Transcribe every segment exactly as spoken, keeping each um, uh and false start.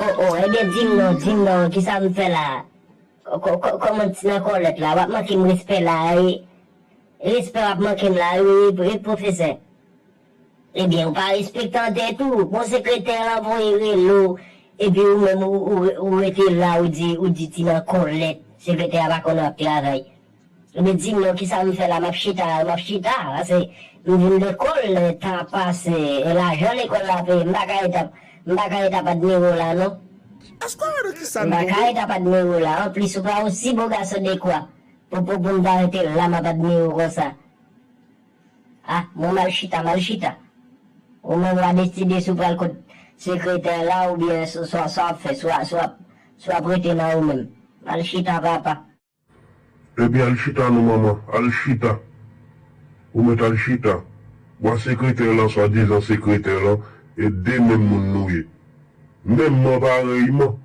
Oh, oh, ebyen, di m non, di m non, kisa m fè la? Kò-, kò-, kò-, kòman ti nan kòlèt la? W ap manke m respè la, e, respè w ap manke m la, wi, wi, pwofesè. Ebyen, ou pa respekte an tèt ou. Bon, sekretè lan voye rele w, epi ou menm, ou, ou, ou rete la, ou di, ou di ti nan kòlèt. Sekretè a pa konn w ap travay. Ebyen, di m non, kisa m fè la? M ap chita, m ap chita, paske m vin lekòl, tan ap pase, e lajan lekòl la peye, m pa ka rete ap, m pa ka rete ap admire w la, non. Èske w wè nan kisa m tonbe? M pa ka rete ap admire w la. Anplis, ou pa osi bo gason de kwa pou, pou, pou m ta rete la, m ap admire w konsa. Ah, mwen m al chita, m al chita. Ou menm w a deside si w pral kot sekretè la oubyen swa, swa, swa w ap fè, swa, swa, swa w ap rete nan ou menm. M al chita, papa. Ebyen, al chita non, manman, al chita. Ou mèt al chita. Bwa sekretè lan, swadizan sekretè lan, e de menm moun nou ye. Menmman parèyman.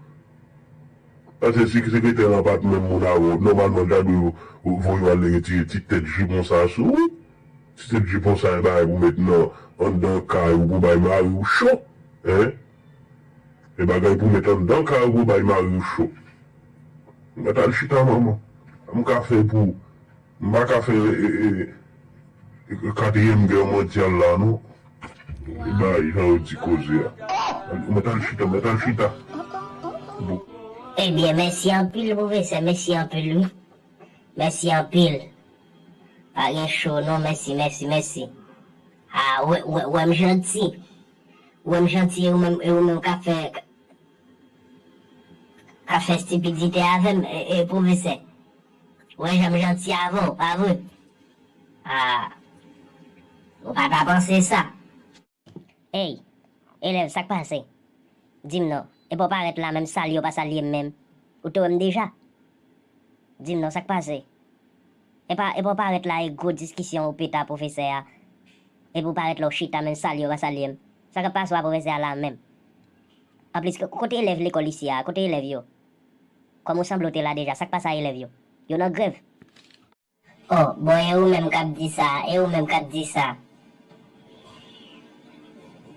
Paske si sekretè lan pa t menm moun avè w, nòmalman, l ta dwe voye w al retire ti tèt jipon sa sou ou. Ti tèt jipon sa, e bagay pou met nan, anndan kay ou pou bay mari w cho. Hein? E bagay pou met anndan kay ou pou bay mari w cho. Mwen t al chita, manman. M ka fè pou, m pa ka fè, e, e, e, katriyèm gè mondyal la, non. E bay, jan yo di koze a. Mwen t al chita, mwen t al chita. Bon. Ebyen, mèsi anpil, pwofesè, mèsi anpil, wi. Mèsi anpil. Pa gen cho, non, mèsi, mèsi, mèsi. Ah, wè, wè, wè m janti. Wè m janti, e ou menm, e ou menm k ap fè, k ap fè estipidite avè m, e, e, pwofesè. Wè jan m janti avè w, pa vre? Ah, ou pa ta panse sa. Ey, elèv, sa k pase? Di m non, epa w parèt la menm, salye w pa salye m menm. Ou te wè m deja? Di m non, sa k pase? Epa, epa w parèt la e gwo diskisyon ou pete a pwofesè a. Epi w parèt la w chita menm, salye w pa salye m. Sa k ap pase w a pwofesè a la menm? Anplis, ko-, kote elèv lekòl isi a? Kote elèv yo? Kòm ou sanble w te la deja, sa k pase a elèv yo? Yo nan grèv. Oh, bon, e ou menm k ap di sa, e ou menm k ap di sa.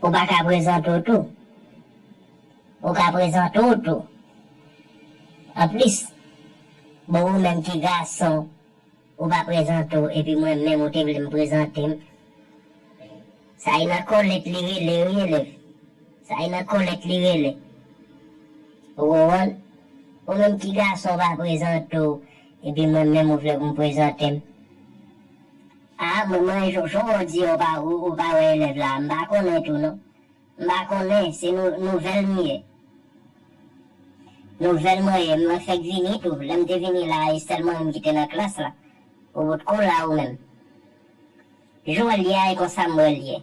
Ou pa ka prezante w tou. Ou ka prezante w tou. Anplis, bon, ou menm ki gason, ou pa prezante w, epi mwen menm, ou te vle m prezante m. Sa e nan kòlèt li rele, wi, elèv. Sa e nan kòlèt li rele. Ou konprann? Ou menm ki gason pa prezante w, epi mwen menm ou vle pou m prezante m. A, mwen, mwen, jan, jan w di, ou pa, ou, ou pa wè elèv la, m pa konnen tou, non. M pa konnen, se nou, nouvèl m ye. Nouvèl mwen ye, mwen fèk vini tou. Lè m te vini la, e sèl mwen menm ki te nan klas la. Ou potko la ou menm. Jan w wè l ye a, e konsa m wè l ye.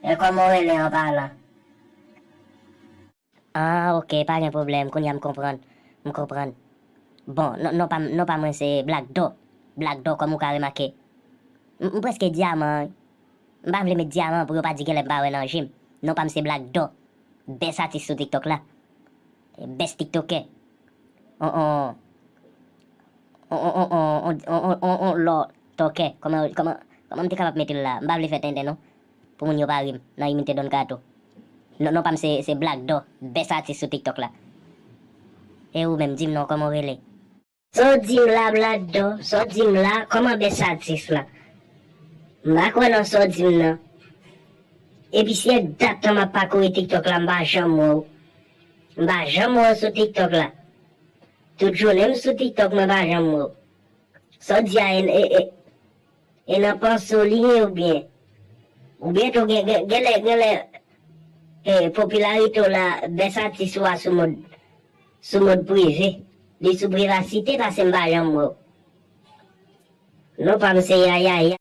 E kòman w rele an palan? Ah, ok, pa gen pwoblèm, kounye a m konprann. M konprann. Bon, non, non pa m, non pa mwen se Black Dò. Black Dò, kòm ou ka remake. M, m prèske dyaman, wi. M pa vle met dyaman pou yo pa di genlè m pa wè nan je m. Non pa m se Black Dò. Best atis sou TikTok la. Best tiktokè. On, on, on, on lò tòkè. Kòman, kòman, kòman m te kapab mete l la? M pa vle fè tenten non. Pou moun yo pa ri m nan imite Don Kato. Non, non pa m se, se Black Dò, best atis sou TikTok la. E ou menm, di m non, kòman w rele? Sa w di m la, Black Dò, sa w di m la, kòman best atis la? M pa kwè nan sa w di m nan. Epi se dat tan m ap pakouri TikTok la, m pa janm wè w. M pa janm wè w sou TikTok la. Tout jounen m sou TikTok, mwen pa janm wè w. Sa w di a, e, e, e, e nan panse w li ye oubyen? Oubyen tou gen, gen, genlè, genlè, e, popilarite w la, best atis ou a sou mòd, sou mòd prive. Li sou privasite paske m pa janm wè w. Non pa m se Yaya.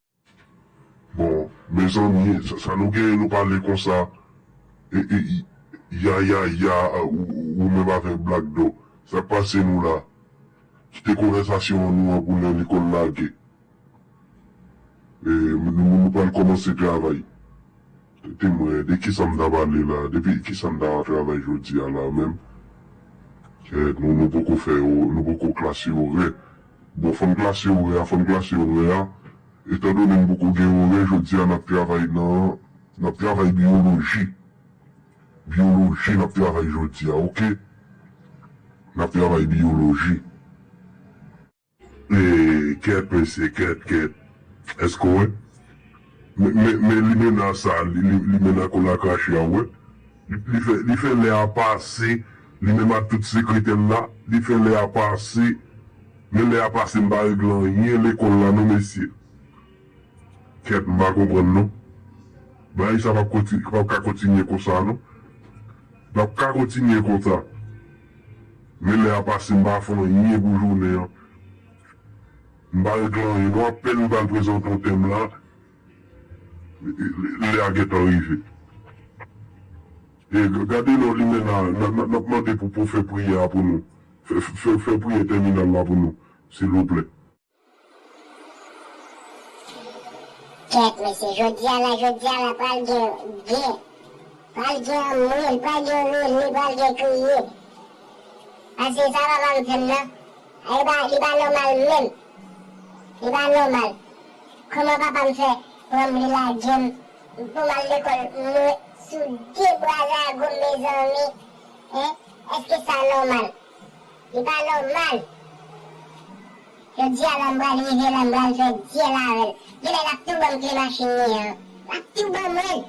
Bon, mezanmi, sa, sa nou genyen nou pale konsa? E, e, i, ya, ya, ya, ou, ou, ou menm avèk Black Dò. Sa k pase nou la? Kite konvèsasyon an nou an pou lè lekòl lage. E, nou, nou pral kòmanse travay. Tete mwen, de kisa m ta pale la? Depi kisa m ta travay jodi a la menm? Kèt, nou, nou poko fè, nou poko klase orè. Bon, fò n klase orè a, fò n klase orè a. Etandone n poko gen orè, jodi a n ap travay nan, n ap travay biyoloji. Biyoloji n ap travay jodi a, oke? N ap travay biyoloji. E, kèt, mesye, kèt, kèt. Èske w wè? Men, men, men limena sa, li, li, limena kòl la krache a, w wè? Li, li fè, li fè lè a pase, li menm ak tout sekretè l la, li fè lè a pase, men lè a pase, m pa regle anyen lekòl la non, mesye. Kèt, m pa konprann non. Bagay sa p ap konti-, p ap ka kontinye konsa non. L ap ka kontinye konsa. Men lè a pase, m pa fè anyen pou jounen an. M pa regle anyen non, apèn m pral prezante yon tèm la, lè a gentan rive. E g-, gade non, limena, n, n, n ap mande pou, pou fè priyè a pou nou. Fè, fè, fè priyè tèminal la pou nou, silvouplè. Kèt, mesye, jodi a la, jodi a la, pral gen, gen, pral gen anmwil, pral gen rele, pral gen kriye. Paske sa papa m fè m nan, li pa, li pa nòmal menm. Li pa nòmal. Kòman papa m fè pran m, li lage m pou m al lekòl, mwen sou de bra zago m, mezanmi? Hein? Èske sa nòmal? Li pa nòmal. Jodi a la, m pral rive la, m pral fè dyèl avè l. Genlè l ap tou ban m kle machin li an. L ap tou ban mwen l.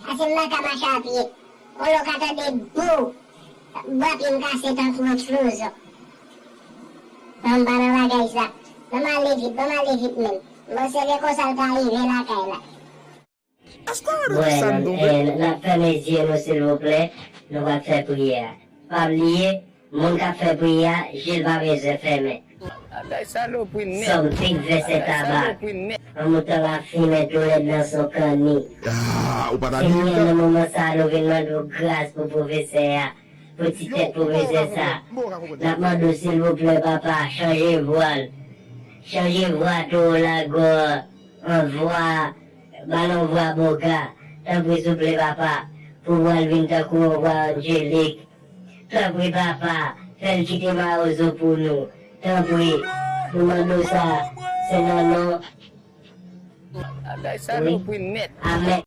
Paske m pa ka mache a pye. Yon lè w ka tande bou, bò pye m kase tankou yon tchlouzon. Non, m pa nan bagay sa. Ban m ale vit, ban m ale vit menm. Bon, se lè konsa l ka rive lakay la. Èske w wè sa n, eh, n ap fèmen zye nou, silvouplè. Nou pral fè priyè a. Pa bliye, moun k ap fè priyè a, je l pa bezwen fèmen. Bagay salopri nèt. Sòm vèsè taba. An mouton lafimen tou lèd nan son kanni. Ah, ou pa ta di. Senyè, nan moman sa a, nou vin mande w gras pou pwofesè a, pou ti tèt pwofesè sa. N ap mande w, silvouplè, papa, chanje vwa l. Chanje vwa towo lago an an vwa, ba l yon vwa boga. Tanpri, souple, papa, pou vwa l vin tankou yon vwa anjelik. Tanpri, papa, fè l kite mawozo pou nou. Tanpri, nou mande w sa, se nan non. Bagay salopri nèt. Amèn.